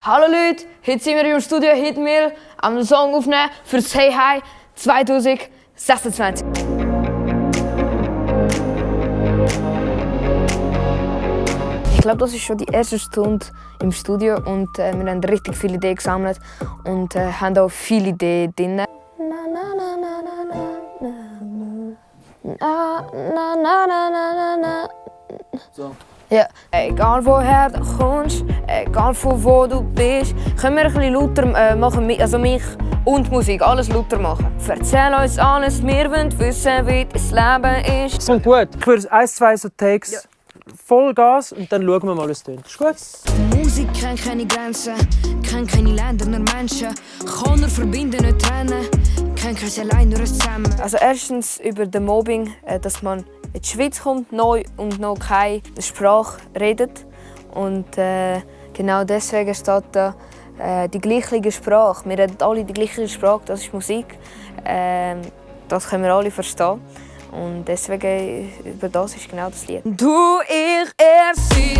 Hallo Leute, heute sind wir im Studio Hitmill am Song aufnehmen für Say Hi 2026. Ich glaube, das ist schon die erste Stunde im Studio und wir haben richtig viele Ideen gesammelt und haben auch viele Ideen drin. So. Ja. Egal woher du kommst, egal von wo du bist, können wir ein bisschen lauter machen, also mich und Musik, alles lauter machen. Erzähl uns alles, wir wollen wissen, wie das Leben ist. Und gut, ich würde 1, 2 so Takes, ja. Vollgas und dann schauen wir mal, wie es tönt. Ist gut? Musik kennt keine Grenzen, kennt keine Länder, nur Menschen. Kann nur verbinden, nicht trennen, kennt kein allein, nur ein Zusammen. Also erstens über das Mobbing, dass man in die Schweiz kommt, neu und noch keine Sprache redet. Und genau deswegen steht da die gleiche Sprache. Wir reden alle die gleiche Sprache, das ist Musik. Das können wir alle verstehen. Und deswegen, über das ist genau das Lied. Du, ich, er, sie.